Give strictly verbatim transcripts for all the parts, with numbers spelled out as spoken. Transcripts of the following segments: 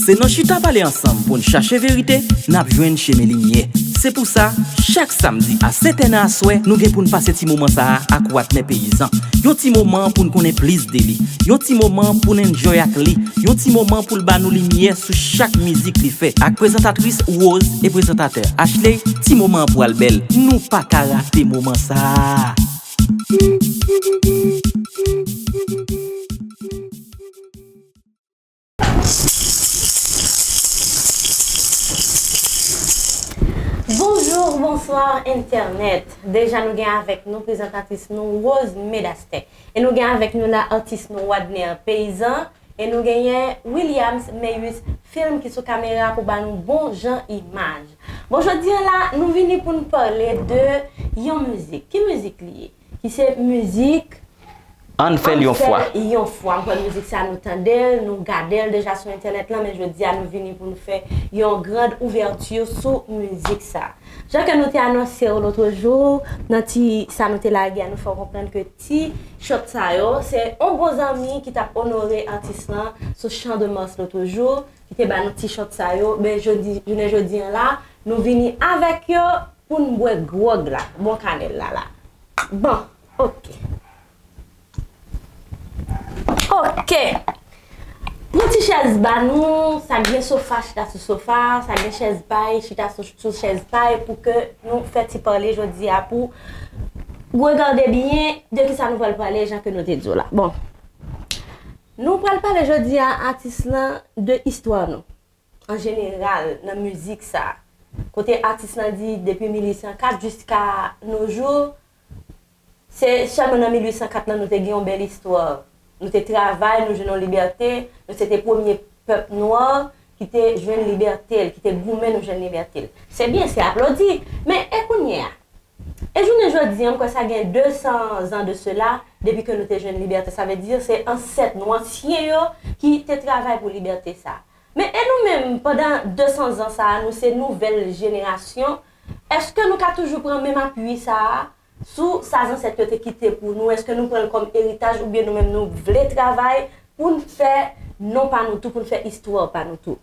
Se nan chita pale ansanm pou n chache verite n ap jwenn chemen limyè. Se pou sa, chak samdi a sèt è nan aswè, nou gen pou n pase ti moman sa a ak Watnè Peyizan. Yon ti moman pou n konnen plis de li. Yon ti moman pou n enjoy ak li. Yon ti moman pou l ba nou limyè sou chak mizik li fè. Ak prezantatris Rose e prezantatè Ashley, ti moman an pral bèl. Nou pa ka rate moman sa a. Bonjou, bonswa entènèt. Deja nou gen avèk nou prezantatris nou Rose Medasten. E nou gen avèk nou la atis nou Wadner Peyizan. E nou genyen Williams Meyus Film ki sou kamera pou ba nou bon jan imaj. Bon, jodi a la, nou vini pou n pale de yon mizik. Ki mizik li ye? Ki se mizik Ann fè l yon fwa. Yon fwa. M kwè mizik sa nou tande l, nou gade l deja sou entènèt lan, men jodi a nou vini pou nou fè yon grand ouvèti sou mizik sa. Jan ke nou te anonse w lotrejou, nan ti sa nou te lage a, nou fè w konprann ke ti shot sa yo, se yon bon zanmi ki t ap onore atis lan sou Champ de Mars lotrejou, ki te ba nou ti shot sa yo, men jodi, jounen jodi an la, nou vini avèk yo pou n bwè gwòg la, bon kanèl la la. Bon, ok. Ok. Pran ti chèz ba nou, sa gen sofa, chita sou sofa, sa gen chèz pay, chita sou, sou chèz pay pou ke nou fè ti pale jodi a pou regade byen de ki sa nou pral pale jan ke nou te di w la. Bon. Nou pral pale jodi a atis lan de istwa nou. An jeneral, nan mizik sa. Kote atis lan di depi mil uit san kat jiska no jou, se sèlman nan mil uit san kat lan nou te gen yon bèl istwa. Nou te travay, nou jwenn yon libète, nou se te premye pèp nwa ki te jwenn libète l, ki te goumen nou jwenn libète l. Se byen, se aplodi. Men e kounye a? E jounen jodi a, m kwè sa gen de san zan de sela, depi ke nou te jwenn libète. Sa vle di, se ansèt nou, ansyen yo, ki te travay pou libète sa. Men e nou menm, pandan de san zan sa a, nou se nouvèl jenerasyon, èske nou ka toujou pran menm apui sa a sou sa zansèt yo te kite pou nou? Èske nou pran l kòm eritaj oubyen nou menm nou vle travay pou n fè non pa nou tou, pou n fè istwa pa nou tou?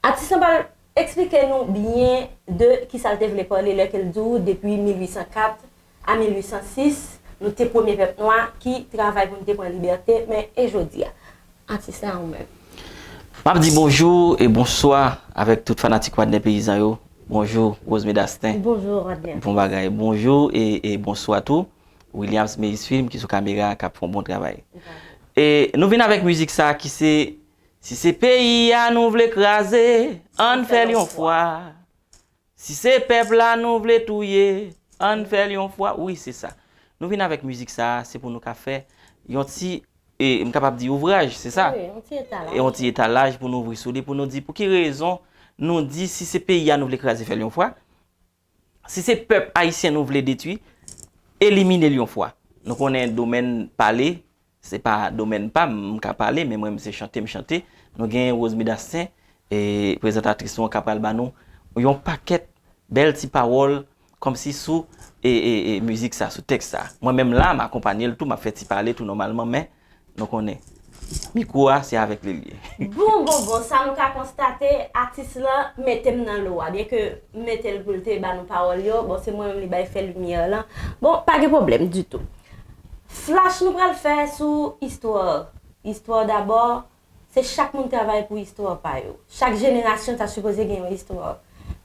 Atis lan pral eksplike nou byen de kisa l te vle pale lè ke l di w depi mil uit san kat a mil uit san sis, nou te premye pèp nwa ki travay pou n te pran libète, men e jodi a? Atis la, ou menm. M ap di bonjou e bonswa avèk tout fanatik Wadner Peyizan yo. Bonjou, Rose Medasten. Bonjou, Wadner. Bon bagay. Bonjou e, e bonswa tou. Williams Meyis Film ki sou kamera k ap fè yon bon travay. E nou vin avèk mizik sa ki se, si se peyi a nou vle kraze, ann fè l yon fwa. Si se pèp la nou vle touye, ann fè l yon fwa. Wi, se sa. Nou vin avèk mizik sa, se pou nou ka fè yon ti, e, m kapab di ouvraj, se sa? Wi, yon ti etalaj. E yon ti etalaj pou nou ouvri sou li, pou nou di pou ki rezon nou di si se peyi a nou vle kraze, fè l yon fwa. Si se pèp ayisyen nou vle detwi, elimine l yon fwa. Nou konnen domèn pale, se pa domèn pa m, m ka pale, men mwen, m se chante m chante. Nou gen Rose Medasten, e, prezantatris nou an, k ap pral ba nou yon pakèt bèl ti pawòl, kòmsi sou, e, e, e, mizik sa, sou tèks sa. Mwen menm la, m akonpanye l tou, m ap fè ti pale tou nòmalman, men nou konnen, mikwo a, se avèk li l ye. Bon, bon, bon, sa nou ka konstate, atis lan mete m nan lo a. Byenke m mete l pou l te ba nou pawòl yo, bon, se mwen menm li bay fè limyè lan. Bon, pa gen pwoblèm ditou. Flash nou pral fè sou istwa. Istwa dabò, se chak moun travay pou istwa pa yo. Chak jenerasyon ta sipoze gen yon istwa.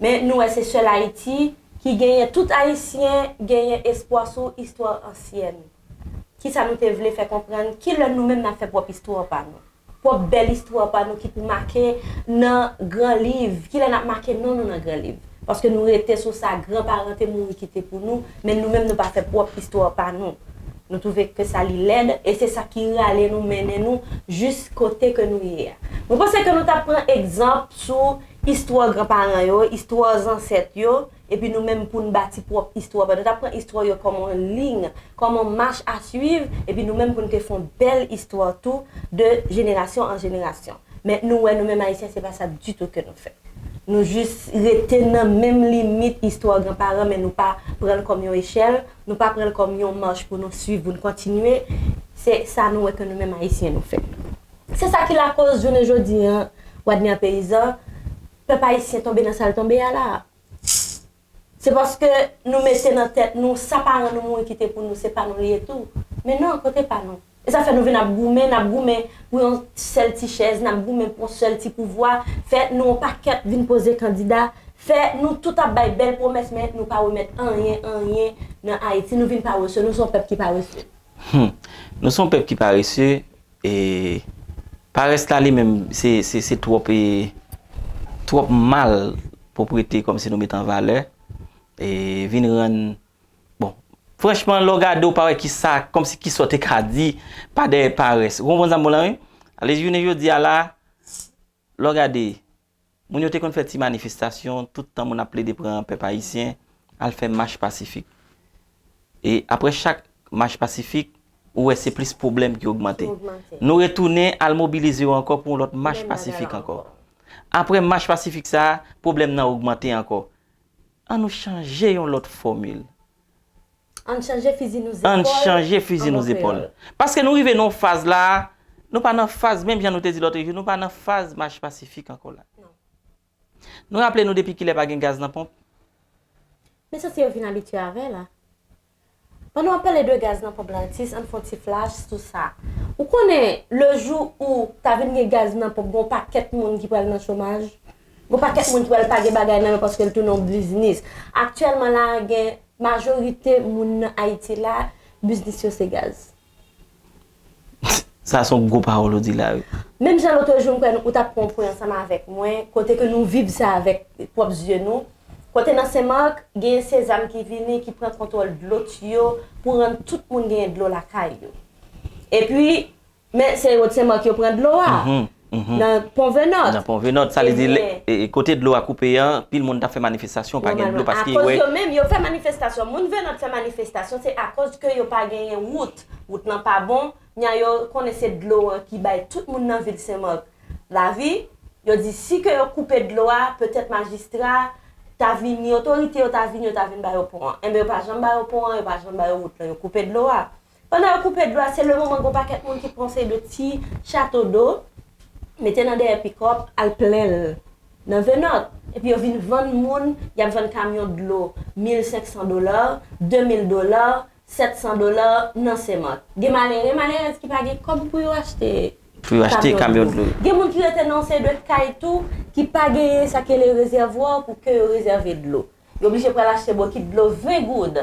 Men nou wè se sèl Ayiti ki genyen, tout Ayisyen genyen espwa sou istwa ansyèn. Kisa nou te vle fè konprann? Kilè nou menm n ap fè pwòp istwa pa nou? Pwòp bèl istwa pa nou ki pou make nan gran liv. Kilè n ap make non nou nan gran liv? Paske nou rete sou sa gran paran te mouri kite pou nou, men nou menm nou pa fè pwòp istwa pa nou. Nou twouve ke sa li lèd, e se sa ki rale nou, mennen nou jis kote ke nou ye a. Mwen panse ke nou t ap pran egzanp sou istwa gran paran yo, istwa zansèt yo, epi nou menm pou n bati pwòp istwa pa nou. Nou t ap pran istwa yo kòm yon liy, kòm yon mach a swiv, epi nou menm pou n te fè yon bèl istwa tou de jenerasyon an jenerasyon. Men nou wè nou menm Ayisyen, se pa sa ditou ke nou fè. Nou jis rete nan menm limit istwa gran paran, men nou pa pran l kòm yon echèl, nou pa pran l kòm yon mach pou nou swiv, pou n kontinye. Se sa nou wè ke nou menm Ayisyen nou fè. Se sa ki lakoz jounen jodi a, Wadner Peyizan, pèp ayisyen tonbe nan sa l tonbe a la. Se paske nou mete nan tèt nou, sa paran nou mouri kite pou nou, se pa nou li ye tou. Men non, kote pa nou? E sa fè nou vin ap goumen, n ap goumen pou yon sèl ti chèz, n ap goumen pou yon sèl ti pouvwa. Fè nou yon pakèt vin poze kandida. Fè nou tout ap bay bèl pwomès, men nou pa remèt anyen, anyen nan Ayiti. Nou vin parese, nou se yon pèp ki parese. Hmm. Nou se yon pèp ki parese, e parès la li menm, se, se, se twòp, e twòp mal pwopriyete kòmsi nou mete an valè, e vin rann, bon, franchman, lè w gade, w pa wè kisa, kòmsi kisa w te ka di, pa dèyè parès. Ou konprann sa m bon la, wi? Ale, jounen jodi a la, lè w gade, moun yo te konn fè ti manifestasyon, tout tan moun ap plede pran pèp ayisyen, al fè mach pasifik. E apre chak mach pasifik, ou wè se plis pwoblèm ki ogmante. Nou retounen al mobilize yo ankò pou yon lòt mach pasifik ankò. Apre mach pasifik sa a, pwoblèm nan ogmante ankò. An nou chanje yon lòt fòmil. Ann chanje fizi nou zepòl. Ann chanje fizi nou zepòl. Paske nou rive nan yon faz la, nou pa nan faz, menm jan nou te di lòt jou, nou pa nan faz mach pasifik ankò la. Nou raple nou depi kilè pa gen gaz nan ponp? Men sa se yo vin abitye avè la. Pandan w ap pale de gaz nan ponp la, atis, ann fè yon ti flash sou sa. Ou konnen, le jou ou ta vin gen gaz nan ponp, gen yon pakèt moun ki pral nan chomaj. Gen yon pakèt moun ki pral pa gen bagay nan men paske l tounen yon biznis. Aktyèlman la, gen majorite moun nan Ayiti la, biznis yo se gaz. Sa se yon gwo pawòl ou di la, wi. Menm jan lòt jou, m kwè ou t ap pran yon pwen ansanm avèk mwen, kote ke nou viv sa avèk pwòp zye nou. Kote nan Senmak, genyen Sezam ki vini, ki pran kontwòl dlo tiyo pou rann tout moun genyen dlo lakay yo. Epi, men se Wòt Senmak yo pran dlo a. Nan Pon Venòt. Nan Pon Venòt, sa vle di, kote dlo a koupe an, pil moun t ap fè manifestasyon, pa gen dlo, paske yo wè. Akoz yo menm, yo fè manifestasyon. Moun Venòt fè manifestasyon, se akoz ke yo pa genyen wout. Wout lan pa bon, nya yo konnen se dlo an ki bay tout moun nan vil Senmak lavi. Yo di si ke yo koupe dlo a, petèt majistra ta vini, otorite yo ta vini, yo ta vin ba yo pon an. Enben, yo pa janm ba yo pon an, yo pa janm ba yo wout lan, yo koupe dlo a. Pandan yo koupe dlo a, se le moman gon pakèt moun ki pran seri de ti chato do, mete nan dèyè pikòp, al plen l nan Venòt. Epi yo vin vann moun, y ap vann kamyon dlo mil senk san dola, de mil dola, sèt san dola nan Senmak. Gen malere, malerèz ki pa gen kòb pou yo achte. Pou yo achte kamyon dlo. Gen moun ki rete nan yon seri de kay tou, ki pa genyen sa ki rele rezèvwa pou ke yo rezève dlo. Yo oblije pral achte bokit dlo ven goud.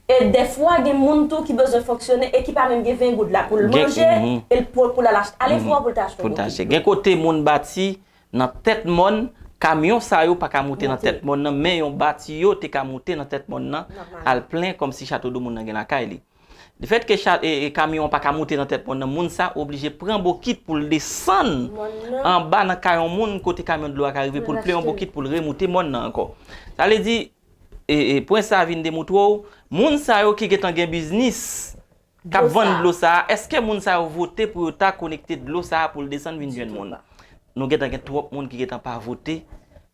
E dèfwa, gen moun tou ki bezwen fonksyone e ki pa menm gen ven goud la pou l manje, e l pou, pou l al achte. Ale fwa pou l ta achte yon bokit dlo. Gen kote moun bati nan tèt mòn, kamyon sa yo pa ka moute nan tèt mòn nan, men yon bati yo te ka moute nan tèt mòn nan, al plen kòmsi chato do moun nan gen lakay li. Lefètke kamyon an pa ka moute nan tèt mòn nan, moun sa oblije pran bokit pou l desann anba nan kay yon moun kote kamyon dlo a ka rive pou l plen yon bokit pou l remoute mòn nan ankò. Sa vle di, e, e, pwen sa a vin demoutre w, moun sa yo ki gentan gen biznis, k ap vann dlo sa a, èske moun sa yo vote pou yo ta konekte dlo sa a pou l desann vin jwenn moun? Nou gentan gen twòp moun ki gentan pa vote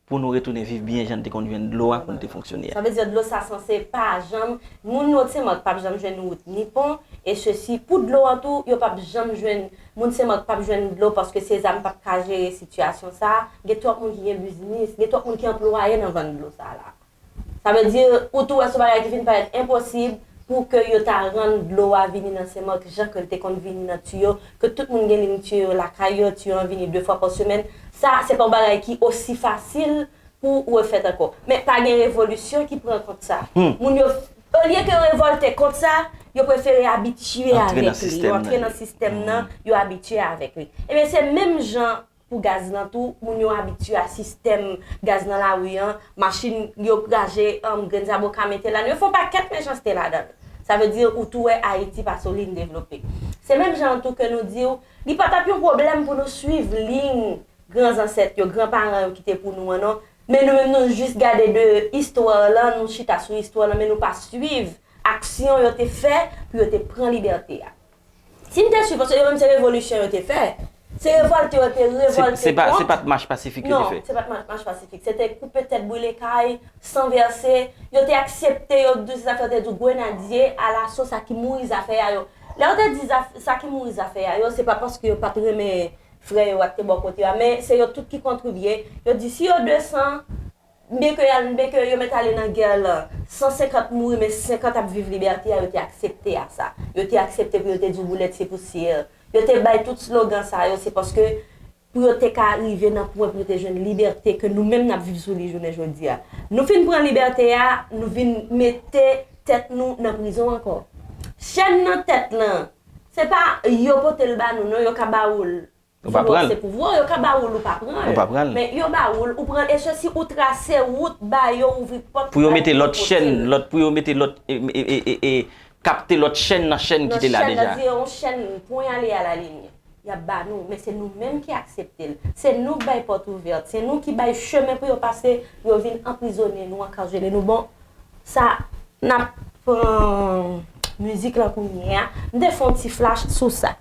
pou nou retounen viv byen jan n te konn jwenn dlo a pou n te fonksyone a. Sa vle di dlo sa sanse pa janm, moun Wòt Senmak p ap janm jwenn wout ni pon, e sesi pou dlo an tou, yo p ap janm jwenn, moun Senmak p ap jwenn dlo paske Sezam p ap ka jere sitiyasyon sa a. Gen twòp moun ki gen biznis, gen twòp moun ki anplwaye nan vann dlo sa a la. Sa vle di, ou tou wè se yon bagay ki vin parèt enposib pou ke yo ta rann dlo a vini nan Senmak jan ke l te konn vini nan tiyo, ke tout moun gen liy tiyo yo lakay yo, tiyo an vini de fwa pa semèn. Sa, se pa yon bagay ki osi fasil pou refèt ankò. Men pa gen revolisyon ki pran kont sa. Moun yo, olye ke yo revòlte kont sa, yo prefere abitye avèk li. Yo antre nan sistèm nan, yo abitye avèk li. Ebyen, se menm jan pou gaz lan tou, moun yo abitye a sistèm gaz nan lari an, machin yo kraze, um, grenn zaboka mete la, yo fè yon pakèt mechanste ladan l. Sa vle di ou tou wè Ayiti pa solid devlope. Se menm jan an tou ke nou di w, li pa t ap yon pwoblèm pou nou swiv liy gran zansèt yo, gran paran yo kite pou nou an non. Men nou menm nou jis gade de istwa lan, nou chita sou istwa lan, men nou pa swiv aksyon yo te fè pou yo te pran libète a. Si n te swiv, paske yo menm se revolisyon yo te fè. Se revòlte yo te revòlte kont. Se pa t mach pasifik yo te fè. Non, se pa t mach pasifik. Se te koupe tèt, brile kay, san vèse. Yo te aksepte, yo di se zafè, yo te di grenadye alaso sa ki mouri zafè a yo. Lè yo te di zaf, sa ki mouri zafè a yo, se pa paske yo pa t renmen frè yo ak te bò kote yo a, men se yo tout ki kontribye. Yo di si yo de san, byen ke y al, byen ke yo mèt ale nan gè lan, san senkant mouri, men senkant ap viv libète a, yo te aksepte a sa. Yo te aksepte pou yo te di boulèt se pousyè. Yo te bay tout slogan sa yo, se paske pou yo te ka rive nan pwen pou yo te jwenn libète ke nou menm n ap viv sou li jounen jodi a. Nou fin pran libète a, nou vin mete tèt nou nan prizon ankò. Chèn nan tèt lan, se pa yo pote l ba nou, non, yo ka ba ou l. Ou pa pran l. Se pouvwa, yo ka ba ou l, ou pa pran l. Ou pa pran l. Men yo ba ou l, ou pran l, e sesi ou trase wout ba yo, ouvri pòt pou yo mete lòt chèn, lòt, pou yo mete lòt, e, e, e, e, e, kapte lòt chèn nan chèn ki te la deja. Nan chèn nan, di yo yon chèn ponyale a la ligne. Y ap ba nou, men se nou menm ki aksepte l. Se nou k bay pòt ouvèt, se nou ki bay chemen pou yo pase, yo vin anprizonnen nou, ankanjele nou. Bon, sa, n ap pran mizik lan kounye a. M te fè yon ti flash sou sa.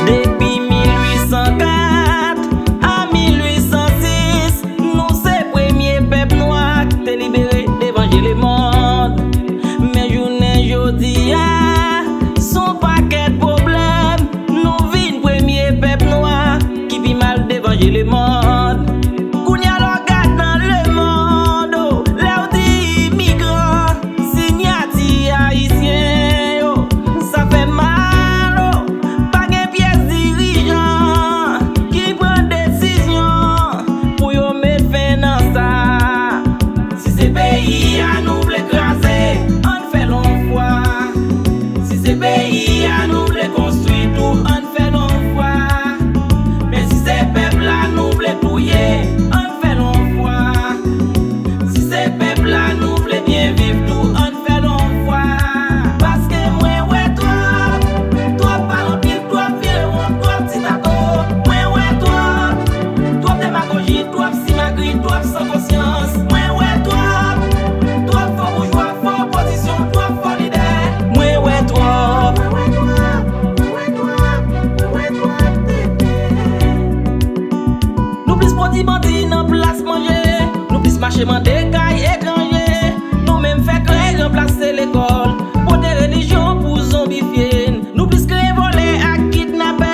Depi mil uit san kat a mil uit san sis, nou se premye pèp nwa ki te libere devan je lemonn. Men jounen jodi a, s on pakèt pwoblèm, nou vin premye pèp nwa ki pi mal devan je lemonn. Kounye a, lè w gad nan lemonn, o, lè w di imigran, sinyati ayisyen yo, sa fè mal, o. Pa gen pyès dirijan ki pran desizyon pou yo met fen nan sa. Si se peyi a nou vle kraze, ann fè l yon fwa. Si se peyi a nou vle konstwi tou, ann fè l yon fwa. Men si se pèp la nou vle touye, ann fè l yon fwa. Si se pèp la nou vle byen viv tou, ann fè l yon fwa. Paske mwen wè twòp, twòp pale anpil, twòp vire won, twòp ti tako. Mwen wè twòp, twòp demagoji, twòp simagri, twòp san konsyans. Mwen wè twòp, twòp fo boujwa, fo opozisyon, twòp fo lidè. Mwen wè twòp. Mwen wè twòp, mwen wè twòp, mwen wè twòp tenten. Nou plis pwodui bandi nan plas manje, nou plis mache mande kay etranje, nou menm fè krèy ranplase lekòl, pote relijyon pou zonbifye n. Nou plis kreye vòlè ak kidnapè,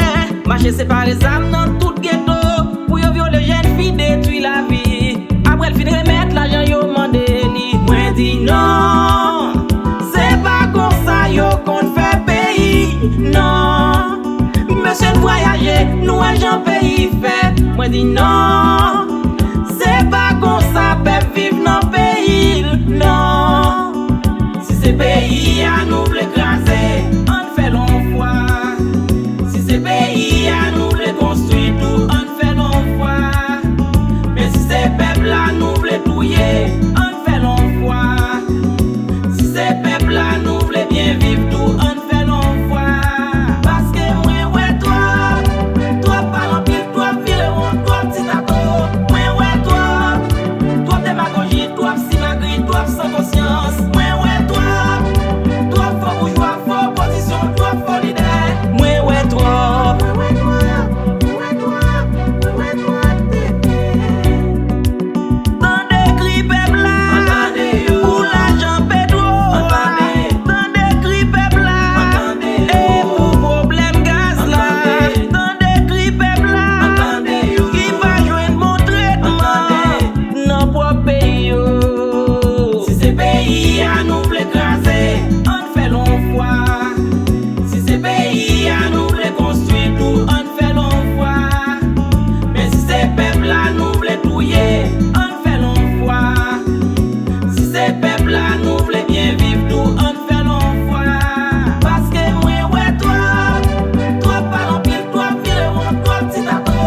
mache separe zam nan tout geto, pou yo vyole jèn fi, detwi lavi. Apre l fin remèt lajan yo mande li. Mwen di non, se pa konsa yo konn fè peyi, non. Mesye n vwayaje, nou wè jan peyi fèt. Mwen di non, se pa konsa pèp viv nan peyi l, non. Si se peyi a nou vle kraze, ann fè l yon fwa. Si se peyi a nou vle konstwi tou, ann fè l yon fwa. Men si se pèp la nou vle touye, ann fè l yon fwa. Si se pèp la nou vle byen viv tou, ann fè l yon fwa. Paske mwen wè twòp, twòp pale anpil, twòp vire won, twòp ti tako. Mwen wè twòp, twòp demagoji, twòp simagri, twòp san konsyans. Mwen wè twòp, twòp fo boujwa, fo opozisyon, twòp fo lidè. Mwen wè twòp. Mwen wè twòp, mwen wè twòp, mwen wè twòp tenten. Tande kri pèp la pou lajan petwo a. Tande kri pèp la e pou pwoblèm gaz la. Tande kri pèp la ki pa jwenn bon tretman nan pwòp peyi yo. Si se peyi a nou vle kraze, ann fè l yon fwa. Si se peyi a nou vle konstwi tou, ann fè l yon fwa. Men si se pèp la nou vle touye, ann fè l yon fwa. Si se pèp la nou vle byen viv tou, ann fè l yon fwa. Paske mwen wè twòp, twòp pale anpil, twòp vire won, twòp ti tako.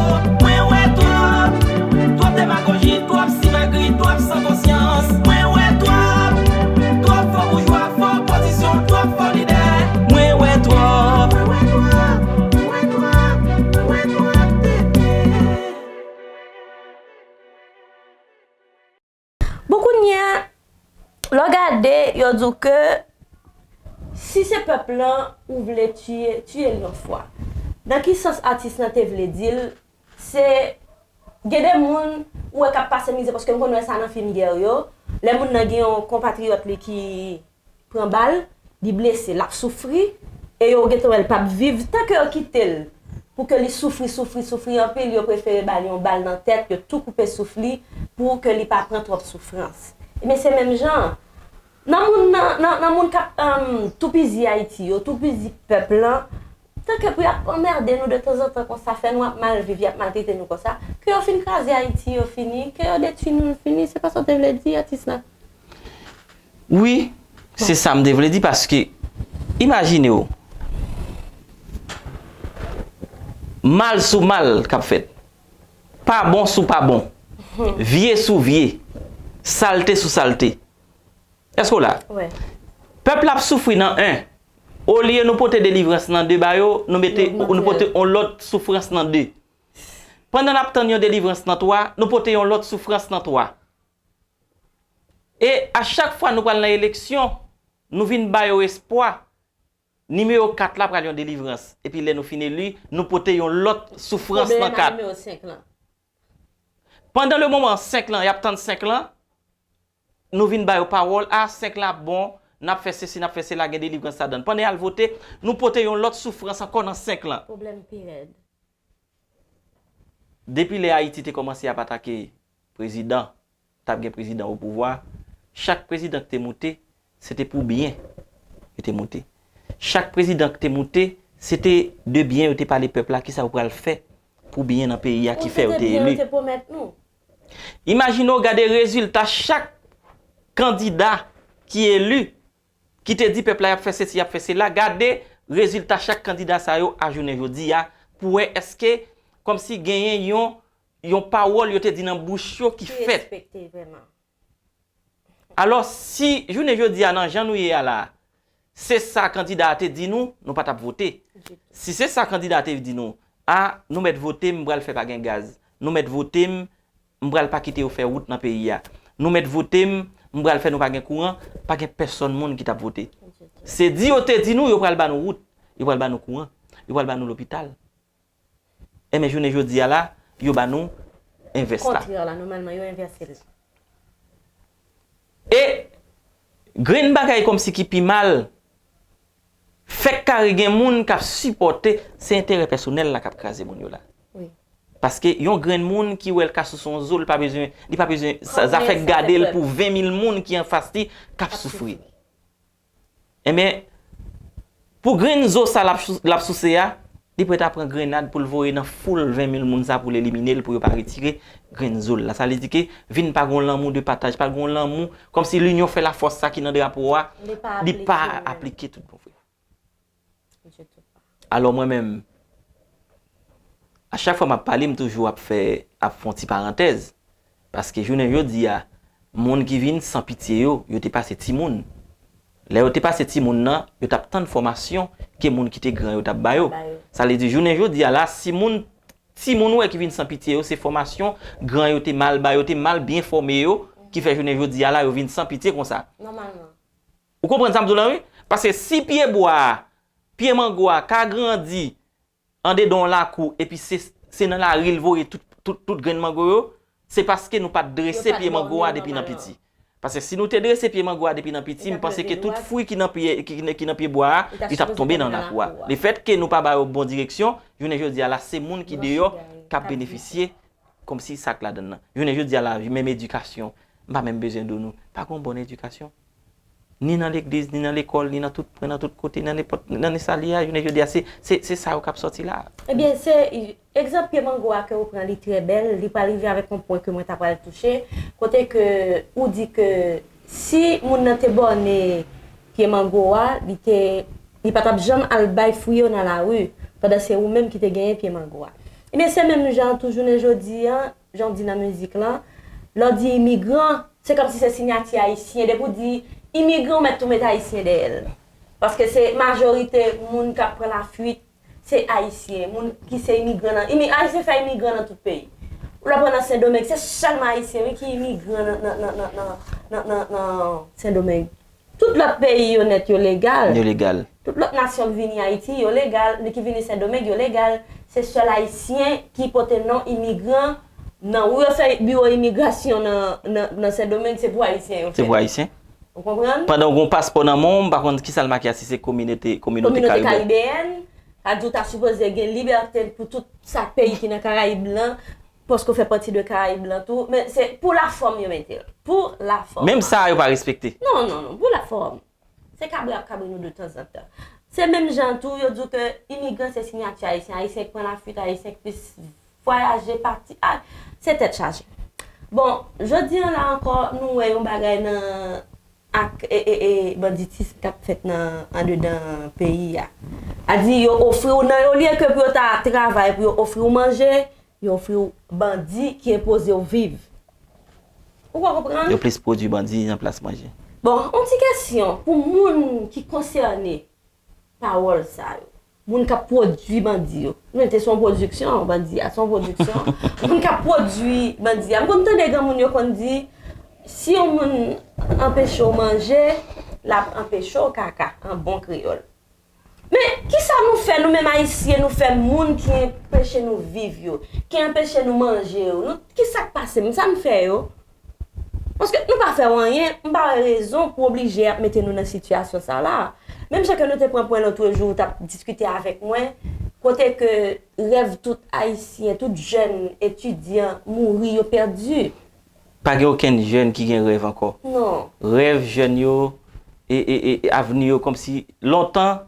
Mwen wè twòp, twòp demagoji, twòp simagri, twòp san konsyans. Mwen wè twòp, twòp fo boujwa, fo opozisyon, twòp fo lidè. Mwen wè twòp. Mwen wè twòp, mwen wè twòp, mwen wè twòp tenten. Bon, kounye a, lè w gade, yo di w ke Si se pèp lan ou vle tiye, tiye l yon fwa. Nan ki sans atis lan te vle di l? Se gen de moun ou wè k ap pase mizè, paske m konn wè sa nan fim gè yo. Lè moun nan gen yon konpatriyòt li ki pran bal, li blese, l ap soufri, e yo gentan wè l p ap viv, tanke yo kite l pou ke li soufri, soufri, soufri anpil, yo prefere ba l yon bal nan tèt, yo tou koupe souf li pou ke li pa pran twòp soufrans. Ebyen, se menm jan, nan moun, nan, nan, nan moun k ap um, toupizi Ayiti yo, toupizi pèp lan, tanke pou y ap anmède nou de tanzantan konsa, fè nou ap mal viv, y ap maltrete nou konsa, ke yo fin kraze Ayiti yo fini, ke yo detwi nou fini, se pa sa w te vle di, atis la? Wi, se sa m te vle di, paske imajine w, mal sou mal k ap fèt, pa bon sou pa bon, vye sou vye, salte sou salte. Èske w la? Pèp la ap soufri nan en. Olye nou pote delivrans nan de ba yo, nou mete, nou pote yon lòt soufrans nan de. Pandan n ap tann yon delivrans nan twa, nou pote yon lòt soufrans nan twa. E a chak fwa nou pral nan eleksyon, nou vin ba yo espwa. Nimewo kat la pral yon delivrans. Epi lè nou fin eli, nou pote yon lòt soufrans nan kat. Pandan le moman senk lan, y ap tann senk lan, nou vin ba yo pawòl, a, senk lan ap bon, n ap fè sesi, n ap fè sela, gen delivrans ladan l. Pandan y al vote, nou pote yon lòt soufrans ankò nan senk lan. Pwoblèm pi rèd. Depi lè Ayiti te kòmanse ap atake prezidan, t ap gen prezidan o pouvwa, chak prezidan ki te moute, se te pou byen yo te moute. Chak prezidan ki te moute, se te de byen yo te pale pèp la, kisa yo pral fè pou byen nan peyi a ki fè yo te eli. Imajine w gade rezilta chak kandida ki eli, ki te di pèp la y ap fè sesi, y ap fè sela, gade rezilta chak kandida sa yo a jounen jodi a, pou wè èske kòmsi genyen yon, yon pawòl yo te di nan bouch yo ki fèt. Alò, si jounen jodi a nan jan nou ye a la, se sa kandida a te di nou, nou pa t ap vote. Si se sa kandida a te di nou, a, nou mèt vote m, m pral fè pa gen gaz. Nou mèt vote m, m pral pa kite yo fè wout nan peyi a. Nou mèt vote m, m pral fè nou pa gen kouran, pa gen pèsòn moun ki t ap vote. Se di yo te di nou, yo pral ba nou wout, yo pral ba nou kouran, yo pral ba nou lopital. Enben, jounen jodi a la, yo ba nou envès la. Kontrè la, nòmalman, yo envèse l. E grenn bagay kòmsi ki pi mal, fèk kare gen moun k ap sipòte, se enterè pèsonèl la k ap kraze moun yo la. Paske yon grenn moun ki wè l ka souse yon zo, li pa bezwen, li pa bezwen, sa, zafè gade l pou ven mil moun ki anfas li k ap soufri. Enben, pou grenn zo sa l ap, l ap souse a, li prèt a pran grennad pou l voye nan foul ven mil moun sa pou l elimine l, pou yo pa retire grenn zo l la. Sa vle di ke vin pa gon lanmou de pataj, pa gon lanmou, kòmsi linyon fè lafòs sa ki nan drapo a, li pa aplike tout bon vre. Alò mwen menm, a chak fwa m ap pale, m toujou ap fè, ap fè yon ti parantèz. Paske jounen jodi a, moun ki vin san pitye yo, yo te pase timoun. Lè yo te pase timoun nan, yo t ap tann fòmasyon ke moun ki te gran yo t ap ba yo. Sa vle di, jounen jodi a la, si moun, timoun ou wè ki vin san pitye yo, se fòmasyon gran yo te mal ba yo, te mal byen fòme yo, ki fè jounen jodi a la, yo vin san pitye konsa. Ou konprann sa m di w la, wi? Paske si pye bwa a, pye mango a ka grandi andedan yon lakou, epi se, se nan lari l voye tout, tout, tout grenn mango yo, se paske nou pa t drese pye mango a depi nan piti. Paske si nou te drese pye mango a depi nan piti, m panse ke tout fwi ki nan pye, ki, ki nan pye bwa a, li t ap tonbe nan lakou a. Lefètke nou pa ba yo bon direksyon, jounen jodi a la, se moun ki deyò k ap benefisye kòmsi sa k ladan l nan. Jounen jodi a la, menm edikasyon, m pa menm bezwen di w nou, pa gen yon bòn edikasyon. Ni nan legliz, ni nan lekòl, ni nan tout pwen, nan tout kote, nan nenpòt, nan nensa li a, jounen jodi a, se, se, se sa yo k ap sòti la. Ebyen, se egzanp pye mango a ke ou pran, li trè bèl, li pral rive avèk yon pwen ke mwen ta pral touche, kote ke ou di ke si moun nan te bòne pye mango a, li te, li pa t ap janm al bay fwi yo nan lari, pandan se ou menm ki te genyen pye mango a. Ebyen, se menm jan tou jounen jodi a, jan w di nan mizik lan, lè w di imigran, se kòmsi se siyati ayisyen. Depi w di imigran, w mèt tou met ayisyen dèyè l. Paske se majorite moun k ap pran lafuit, se ayisyen. Moun ki se imigran nan, imi-, ayisyen fè imigran nan tout peyi. Ou la pran nan Sendomeng, se sèlman ayisyen, wi, ki imigran nan, nan, nan, nan, nan, nan, nan Sendomeng. Tout lòt peyi yo nèt, yo legal. Yo legal. Tout lòt nasyon k vini Ayiti, yo legal, ki vini Sendomeng, yo legal. Se sèl Ayisyen ki pote non imigran nan, ou yo fè biwo imigrasyon nan, nan, nan Sendomeng, se pou Ayisyen yo fè. Se pou Ayisyen. Ou konprann? Pandan w gen yon paspò nan men w, m pa konn kisa l make a, si se kominote, kominote Kominote karibeyèn. Karibeyèn, sa di w ta sipoze gen libète pou tout sa k peyi ki nan Karayib lan, paske w fè pati de Karayib lan tou. Men se pou lafòm yo mete l. Pou lafòm. Menm sa, yo pa respekte. Non, non, non, pou lafòm. Se kabri ap kabri nou de tanzantan. Se menm jan tou, yo di w ke imigran se siyati ayisyen, ayisyen k pran lafuit, ayisyen k plis vwayaje, pati, a, se tèt chaje. Bon, jodi an la ankò, nou wè yon bagay nan, ak, e, e, e, banditis k ap fèt nan, andedan peyi a. A di, yo ofri w nan, olye ke pou yo ta travay, pou yo ofri w manje, yo ofri w bandi ki enpoze w viv. Ou ka konprann? Yo plis pwodui bandi nan plas manje. Bon, yon ti kesyon pou moun ki konsène pawòl sa yo. Moun k ap pwodui bandi yo. Men te se yon pwodiksyon, bandi a, se yon pwodiksyon. Moun k ap pwodui bandi a. M konn tande granmoun yo konn di, si yon moun anpeche w manje, l ap anpeche w kaka, an bon kreyòl. Men, kisa nou fè, nou menm Ayisyen, nou fè moun ki anpeche nou viv yo, ki anpeche nou manje yo? Nou, kisa k pase? Men sa n fè yo? Paske nou pa fè w anyen, m pa wè rezon pou oblije ap mete nou nan sitiyasyon sa la. Menm jan ke nou te pran pwen lòt jou, ou t ap diskite avèk mwen, kote ke rèv tout Ayisyen, tout jèn etidyan mouri, yo pèdi. Pa gen okenn jèn ki gen rèv ankò. Non. Rèv jèn yo, e, e, e, e avni yo, kòmsi lontan,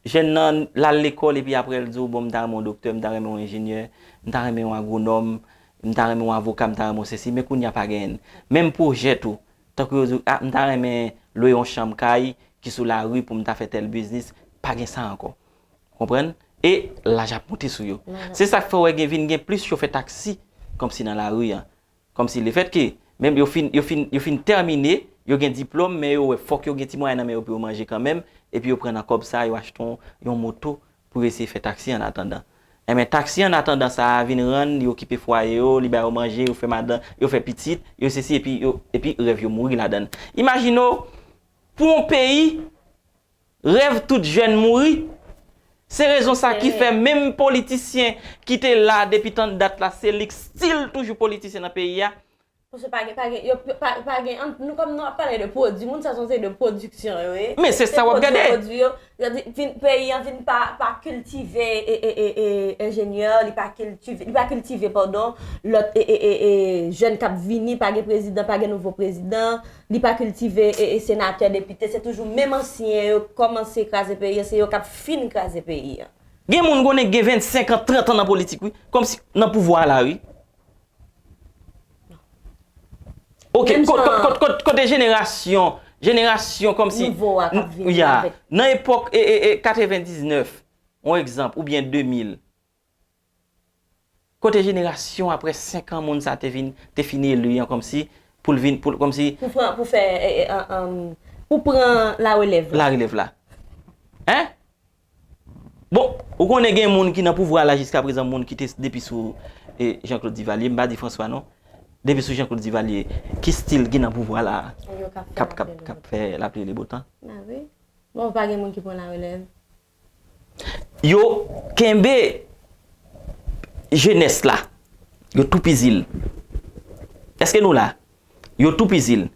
jèn nan l al lekòl epi apre l di w, bon, m ta renmen yon doktè, m ta renmen yon enjenyè, m ta renmen yon agwonòm, m ta renmen yon avoka, m ta renmen yon sesi, men kounye a pa genyen. Menm pwojè tou, tankou yo di w, a, m ta renmen lwe yon chanm kay ki sou lari pou m ta fè tèl biznis, pa gen sa ankò. Konprann? E laj ap monte sou yo. Laj ap Se sa k fè w wè gen vin gen plis chofè taksi kòmsi nan lari a. Kòmsi lefètke, menm yo fin, yo fin, yo fin tèmine, yo gen diplòm, men yo wè fòk yo gen ti mwayen nan men yo pou yo manje kanmenm, epi yo pran nan kòb sa, yo achte yon, yon moto pou yo eseye fè taksi annatandan. Enben, taksi annatandan sa a vin rann, yo okipe fwaye yo, li ba yo manje, yo fè madan, yo fè pitit, yo sesi, epi yo, epi rèv yo mouri ladan l. Imajine w, pou yon peyi, rèv tout jèn mouri. Se rezon sa ki fè menm politisyen ki te la depi tann dat la, se li k still toujou politisyen nan peyi a. Paske pa gen, pa gen, yo, pa, pa gen, an, nou kòm nou ap pale de pwodui, moun sa se yon seri de pwodiksyon yo ye. Men se sa w ap gade. Pwodui yo, pwodui yo, sa di, vin, peyi an vin pa, pa kiltive, e, e, e, e, enjenyè, li pa kiltive, li pa kiltive, padon, lòt, e, e, e, e, jèn k ap vini, pa gen prezidan, pa gen nouvo prezidan, li pa kiltive, e, e, senatè, depite, se toujou menm ansyen yo k kòmanse kraze peyi an, se yo k ap fin kraze peyi an. Gen moun konnen gen vennsenk an, trant an nan politik, wi. Kòmsi nan pouvwa a la, wi. Ok, Menm ko-, ko-, jan ko-, ko-, kote jenerasyon, jenerasyon kòmsi, nouvo a k ap vini ya, avèk nan epòk, e, e, e, katrevendiznèf, yon egzanp, oubyen de mil, kote jenerasyon apre senk an moun sa te vin, te fin eli an kòmsi, pou l vin, pou l, kòmsi Pou pran, pou fè, e, e, an, an, pou pran larelèv la. Larelèv la. Hein? Bon, ou konnen gen moun ki nan pouvwa la jiska prezan, moun ki te depi sou, e, Jean Claude Duvalier, m pa di François non, depi sou Jean Claude Duvalier, ki still ki nan pouvwa la, Yo k ap fè k ap, k ap, lapli k ap fè lapli lebotan. Ba wi. Bon, pa gen moun ki pran larelèv. Yo kenbe jenès la. Yo toupizi l. Èske nou la? Yo toupizi l.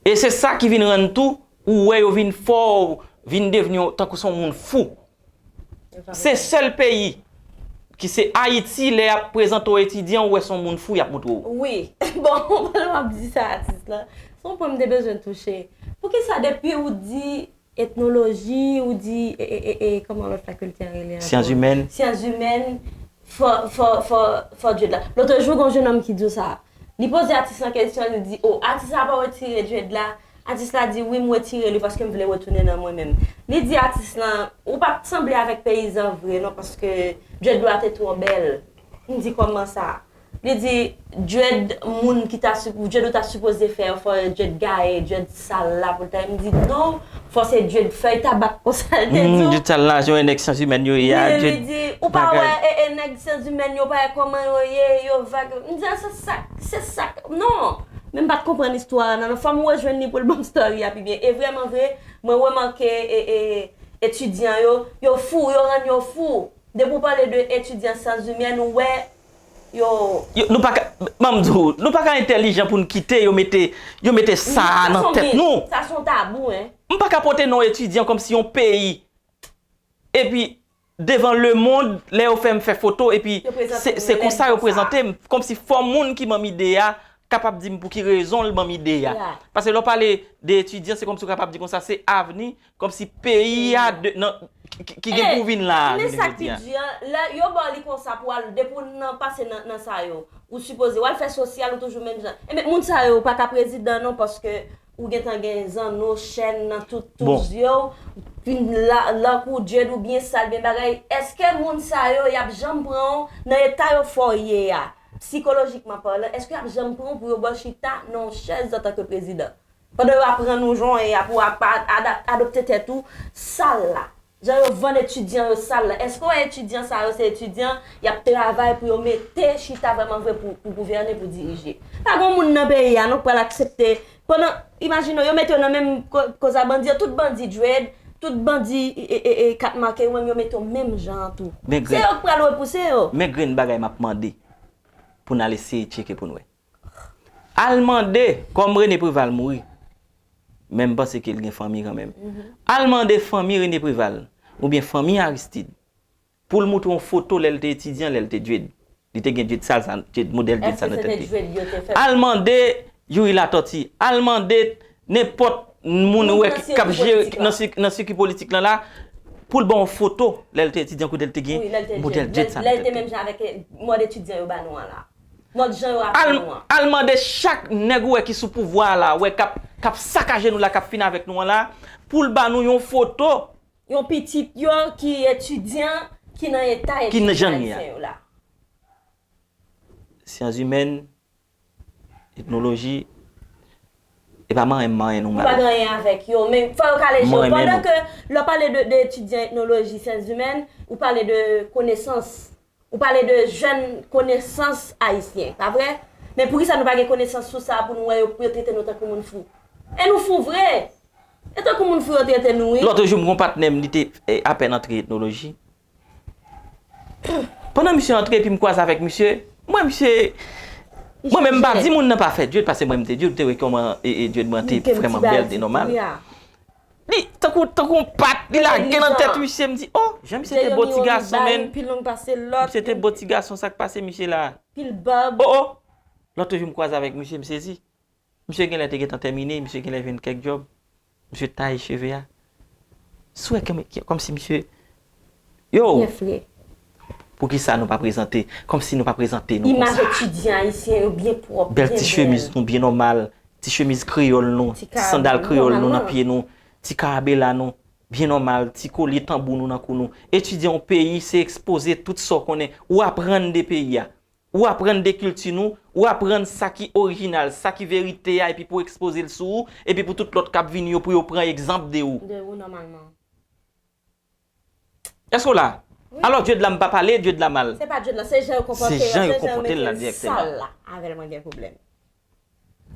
E se sa ki vin rann tou, ou wè yo vin fè w vin devni yon, tankou se yon moun fou. Se sèl peyi ki se Ayiti, lè y ap prezante w etidyan, ou wè se yon moun fou y ap montre w. Wi. Bon, pandan w ap di sa, atis lan, se yon pwen m te bezwen touche. Poukisa depi ou di etnoloji, ou di, e, e, e, e, kòman lòt fakilte a rele ankò? Syans imèn. Syans imèn, fò, fò, fò, fò dread la. Lòt jou, gen yon jennonm ki di w sa. Li poze atis lan kesyon, li di, o, atis la pa retire dread la? Atis la di, wi, m retire li paske m vle retounen nan mwen menm. Li di atis lan, ou pa t sanble avèk peyizan vre non, paske dread ou a te twò bèl. M di, kòman sa? Li di, dread moun ki ta, dread ou ta sipoze fè, fò dread gaye, dread sal la pou l ta. M di, non, fò se dread fèy tabak konsa l te di w. Dread sal la, se yon nèg syans imèn yo ye a. Li di, ou pa wè, e, e, nèg syans imèn yo, pa wè kòman yo ye, yo vag. M di, a, se sa, se sa, non. Men m pa t konprann istwa a, non, non, fò m rejwenn li pou l ban m story a pi byen. E vrèman vre, mwen remake, e, e, etidyan yo, yo fou, yo rann yo fou. Depi w pale de etidyan syans imèn, ou wè, yo Yo, nou pa ka, ban m di w, nou pa ka entèlijan pou n kite yo mete, yo mete sa a nan tèt nou. Sa se yon tabou, en. M pa ka pote non etidyan kòmsi yon peyi. Epi, devan lemonn, lè yo fè m fè foto, epi se konsa yo prezante m. Kòmsi fò moun ki ban m ide a kapab di m pou ki rezon l ban m ide a. Paske lè w pale de etidyan, se kòmsi w kapab di konsa, se avni, kòmsi peyi a de, nan, ki, ki gen pou vin la, jounen jodi a. Men sa k pi di a, lè yo ba w li konsa pou al, depi w nan pase nan, nan sa yo, ou sipoze, w al fè sosyal, ou toujou menm jan. Enben, moun sa yo pa ka prezidan non, paske ou gentan gen zanno, chèn nan tout, tout zye w, fin la, lankou dyed ou byen sal, byen bagay. Èske moun sa yo, y ap janm pran w nan eta yo fè w ye a, sikolojikman palan, èske y ap janm pran w pou yo ba w chita nan yon chèz antanke prezidan? Pandan yo ap rann ou jan w ye a, pou w ap adap, adopte tèt ou, sal la. Jan yo vann etidyan yo sal la. Èske w wè etidyan sa yo se etidyan y ap travay pou yo mete chita vrèman vre pou, pou gouvène, pou dirije? Pa gen moun nan peyi a non k pral aksepte. Pandan, imajine w, yo mete yo nan menm ko, koz a bandi yo, tout bandi dread, tout bandi e, e, e, e, kat make yo menm, yo mete yo menm jan an tou. Se yo k pral repouse yo. Men grenn bagay m ap mande pou n al eseye tcheke pou n wè. Al mande, kòm René Préval mouri, men m panse ke l gen fanmi kanmenm. Al mande fanmi René Préval, oubyen fanmi Aristide, pou l moutre yon foto lè l te etidyan, lè l te dread. Li te gen dread sal sa, dread, modèl dread sa nan tèt li. Al mande Youri Latortue, al mande nenpòt moun ou wè k ap jere nan sik, nan sik politik lan la, pou l ba w yon foto lè l te etidyan kote l te gen modèl dread sa nan tèt li. Lè l te menm jan avèk mòd etidyan yo ba nou an la. Mòd jan yo ap ba nou an. Al mande chak nèg ou wè ki sou pouvwa a la, wè k ap, k ap sakaje nou la, k ap fin avèk nou an la, pou l ba nou yon foto. Yon pitit yo ki etidyan, ki nan eta etidyan ayisyen yo la. Syans imèn, etnoloji, e pa manyen m manyen nou mal. Ou pa gen anyen avèk yo, men fò yo kale je yo. Pandan ke lè w pale de, de etidyan etnoloji, syans imèn, ou pale de konesans. Ou pale de jèn konesans ayisyen, pa vre? Men poukisa nou pa gen konesans sou sa pou nou wè yo, pou yo trete nou tankou moun fou? E nou fou vre! E tankou moun fou yo trete nou, wi. Lòt jou, m gen yon patnè m, li te eh, apèn antre etnoloji. Pandan misye antre epi m kwaze avèk misye, m wè misye, mwen menm m pa di moun nan pa fè dread, paske mwen m te dread, ou te wè kòman e, e, dread mwen te vrèman bèl, te nòmal. Li tankou, tankou yon pat, li lage nan tèt misye, m di, oh, jan misye te bo ti gason, men. Misye te bo ti gason, sa k pase misye la? Oh, oh. Lòt jou m kwaze avèk misye, m sezi. Misye genlè te gentan tèmine, misye genlè jwenn kèk djòb. Misye taye cheve a. Si w wè kòm, kòmsi misye, yo! Poukisa nou pa prezante, kòmsi nou pa prezante nou konsa? Imaj etidyan ayisyen yo byen pwòp, byen bèl. Bèl ti chemiz nou byen nòmal, ti chemiz kreyòl nou, ti sandal kreyòl nou nan pye nou, ti karabela nou, byen nòmal, ti kolye tanbou nou nan kou nou. Etidyan yon peyi, se ekspoze tout sa w konnen, ou aprann de peyi a. Ou aprann de kilti nou, ou aprann sa ki orijinal, sa ki verite a, epi pou ekspoze l sou ou, epi pou tout lòt k ap vini yo, pou yo pran egzanp de ou. De ou nòmalman. Èske w la? Wi. Alò, Dye de la m pa pale, Dye de la mal. Se pa Dye de la, se jan yo konpòte l la, se jan yo mete l sal la, avè l mwen gen pwoblèm.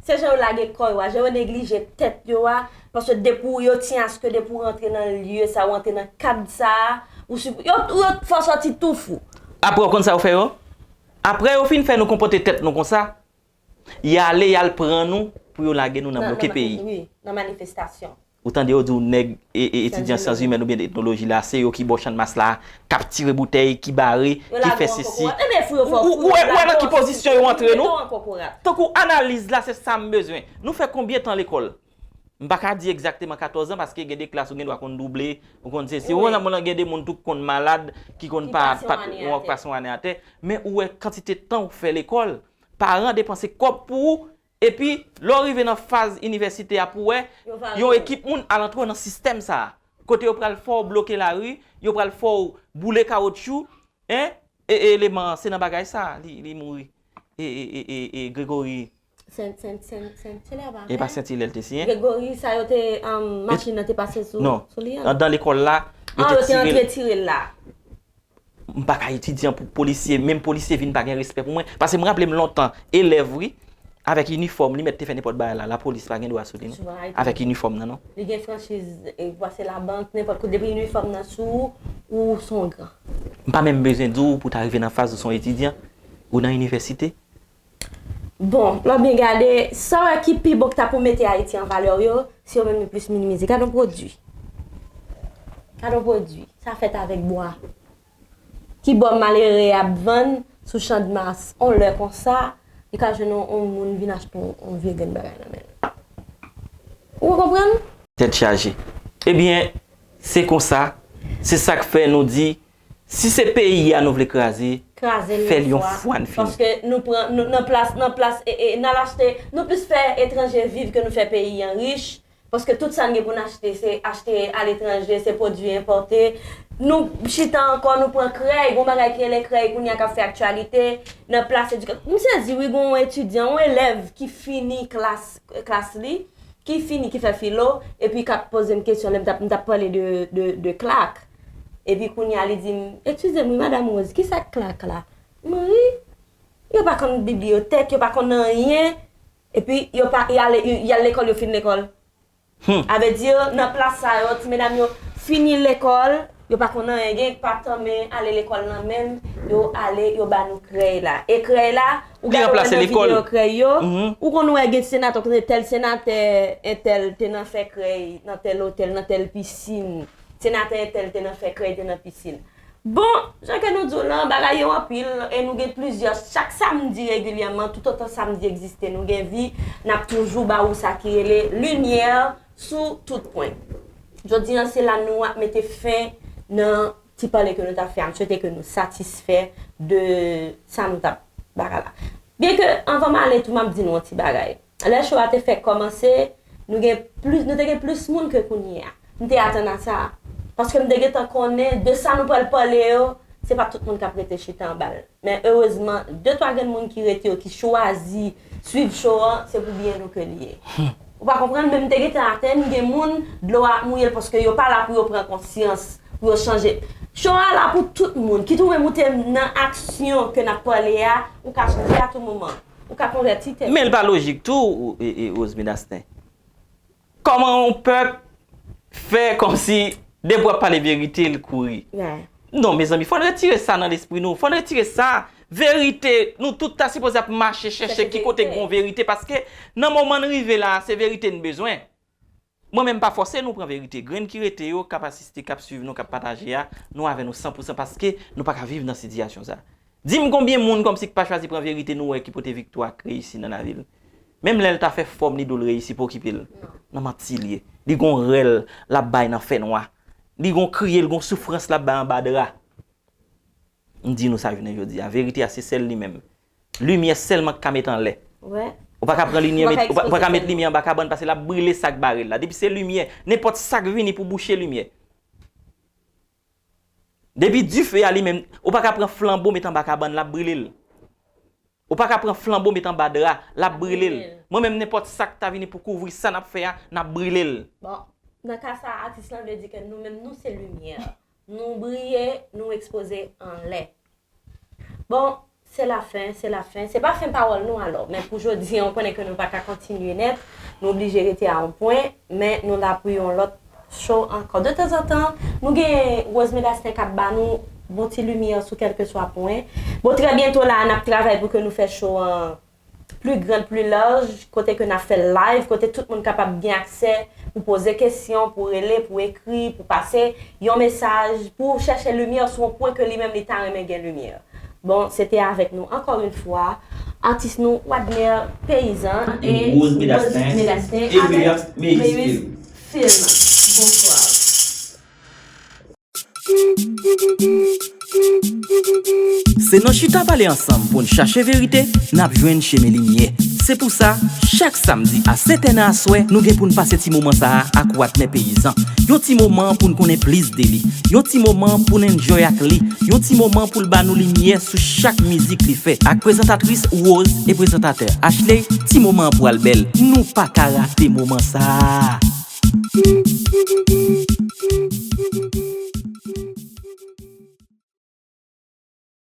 Se jan yo lage kò yo a, jan yo neglije tèt yo a, paske depi w, yo tyen aske depi w rantre nan lye sa, w rantre nan kad sa a, ou si, yo, yo fè w sòti tou fou. Apre w konn sa yo fè yo? Apre yo fin fè nou konpòte tèt nou konsa, y ale y al pran nou pou yo lage nou nan bloke peyi. Wi, nan manifestasyon. Ou tande yo di w nèg e, e, etidyan syans imèn oubyen etnoloji la, se yo ki bò channmas la, k ap tire boutèy, ki bare, ki fè sesi. Ou, ou, ou wè, ou wè nan ki pozisyon yo antre nou? Tankou analiz la, se sa m bezwen. Nou fè konbyen tan lekòl? M pa ka di egzakteman katòz an, paske gen de klas ou gen dwa konn double, ou konn sesi. Ou konn nan moun nan gen de moun tou k konn malad, ki konn pa, pa, ou pase yon ane atè. Men ou wè kantite tan ou fè lekòl, paran depanse kòb pou ou, epi lè w rive nan faz inivèsite a pou w wè, yon ekip moun al antre w nan sistèm sa a. Kote yo pral fè w bloke lari, yo pral fè w boule kawotchou, en, e, e eleman an, se nan bagay sa a, li, li mouri. E, e, e, e, e Gregory. Sen, sen, sen, sen, se la pa. E pa Senti lè l te siyen. Gregory, sa yo te, um, machin nan te pase sou, sou li an. Non, anndan lekòl la, yo te tire l. Ah, yo te antre tire l la. M pa ka etidyan pou polisye, menm polisye vin pa gen respè pou mwen. Paske m raple m lontan, elèv wi, avèk inifòm li mèt te fè nenpòt bagay la, lapolis pa gen dwa sou li non. Avèk inifòm nan non. Li gen franchiz, e, pase labank, nenpòt kote, depi inifòm nan sou ou, ou se yon gran. M pa menm bezwen di w pou w ta rive nan faz ou se yon etidyan, ou nan inivèsite. Bon, lè w byen gade, sa w wè ki pi bon ki ta pou mete Ayiti an valè yo, se yo menm yo plis minimize. Gade yon pwodui. Gade yon pwodui. Sa fèt avèk bwa. Ki bò malere ap vann sou Chandmas on lè konsa, li ka jwenn on, on moun vin achte on, on vye grenn bagay nan men l. Ou konprann? Tèt chaje. Ebyen, se konsa, se sa k fè nou di, si se peyi a nou vle kraze, fè l yon fwa n fini. Paske nou pran, nou, nan plas, nan plas, e, e, n al achte, nou plis fè etranje viv ke nou fè peyi an rich. Paske tout sa n gen pou n achte, se achte aletranje, se pwodui enpòte. Nou chita ankò, nou pran krèy, gon bagay ki rele krèy kounye a k ap fè aktyalite nan plas edika-, m sezi wi, gon etidyan, yon elèv ki fini klas, klas li, ki fini, ki fè filo, epi k ap poze m kesyon lè m t ap, m t ap pale de, de, de Clark. Epi kounye a li di m, eskize m wi, Madam Rose, kisa k Clark la? M ri, yo pa konn bibliyotèk, yo pa konn anyen, epi yo pa, y al, y al lekòl, yo fin lekòl. Hmm. Avèdi, nan plas sa yo, ti medam yo fini lekòl, yo pa konn anyen, gen pa tanmen ale lekòl nan menm, yo ale, yo ba nou krèy la. E krèy la, ou gade wè nan videyo krèy yo, mhm, ou konn wè gen senatè, kote tèl senatè, entèl te nan fè krèy, nan tèl otèl, nan tèl pisin. Senatè entèl te nan fè krèy, te nan pisin. Bon, jan ke nou di w lan, bagay yo anpil e nou gen plizyè. Chak samdi regilyèman, toutotan samdi egziste, nou gen vi, n ap toujou ba ou sa ki rele limyè sou tout pwen. Jodi a, se la nou ap mete fen nan ti pale ke nou t ap fè a. M swete ke nou satisfè de sa nou t ap bagay la. Byenke, anvan m ale tou, m ap di nou yon ti bagay. Lè show a te fèk kòmanse, nou gen plis, nou te gen plis moun ke kounye a. M te atann a sa. Paske m te gentan konnen de sa nou pral pale yo, se pa tout moun k ap rete chita anba l. Men erezman, de twa grenn moun ki rete yo, ki chwazi swiv show an, se pou byen nou ke li ye. Ou pa konprann, men m te gentan atann, gen moun, dlo a ap mouye l paske yo pa la pou yo pran konsyans, pou yo chanje. Show a la pou tout moun. Kit ou menm ou te nan aksyon ke n ap pale a, ou ka chanje a tou moman. Ou ka konvèti tèt ou. Men l pa lojik tou, e, e, Rosemary Dastin. Kòman yon pèp fè kòmsi depi w ap pale verite, l kouri? Non, mezanmi, fò n retire sa nan lespri nou. Fò n retire sa. Verite, nou tout ta sipoze ap mache chèche ki kote k gon verite, paske nan moman n rive la a, se verite n bezwen. Mwen menm m pa fòse nou pran verite. Grenn ki rete yo, k ap asiste, k ap swiv nou, k ap pataje a, nou avè nou san pou san paske nou pa ka viv nan sitiyasyon sa. Di m konbyen moun kòmsi k pa chwazi pran verite nou wè ki pote viktwa ak reyisi nan lavi l. Menm lè l ta fè fòm li di w l reyisi, pa okipe l. Nan manti l ye. Li gon rèl l ap bay nan fènwa. Li gon kriye, l gon soufrans l ap bay anba dra. M di nou sa jounen jodi a, verite a se sèl li menm. Limyè sèlman k ka met anlè. Ou pa ka pran limyè, ou pa ka met limyè anba kabann paske l ap brile sa k bare l la. Depi se limyè, nenpòt sa k vini pou bouche limyè. Depi dife a li menm, ou pa ka pran flanbo met anba kabann, l ap brile l. Ou pa ka pran flanbo met anba dra, l ap brile l. Mwen menm, nenpòt sa k ta vini pou kouvri sa n ap fè a, n ap brile l. Bon, nan ka sa a, atis lan vle di ke nou menm, nou se limyè. Nou briye, nou ekspoze anlè. Bon, se lafen, se lafen. Se pa fen pawòl nou alò, men pou jodi a, ou konnen ke nou pa ka kontinye nèt. Nou oblije rete a yon pwen, men nou la pou yon lòt show ankò. De tanzantan, nou gen Rosemary Dastin k ap ba nou bon ti limyè sou kèlkeswa pwen. Bon, trè byento la, n ap travay pou ke nou fè show an pli grand, pli large, kote ke n ap fè live, kote tout moun kapab gen aksè pou poze kesyon, pou rele, pou ekri, pou pase yon mesaj, pou chèche limyè sou yon pwen ke li menm li ta renmen gen limyè. Bon, se te avèk nou ankò yon fwa, atis nou Wadner Peyizan e Rose Medastin avèk Meyis Film. Bonswa. Se nan chita pale ansanm pou n chache verite, n ap jwenn chemen limyè. Se pou sa, chak samdi a sèt è nan aswè, nou gen pou n pase ti moman sa a ak Watnè Peyizan. Yon ti moman pou n konnen plis de li. Yon ti moman pou n enjoy ak li. Yon ti moman pou l ba nou limyè sou chak mizik li fè. Ak prezantatris Rose e prezantatè Ashley, ti moman an pral bèl. Nou pa ka rate moman sa a.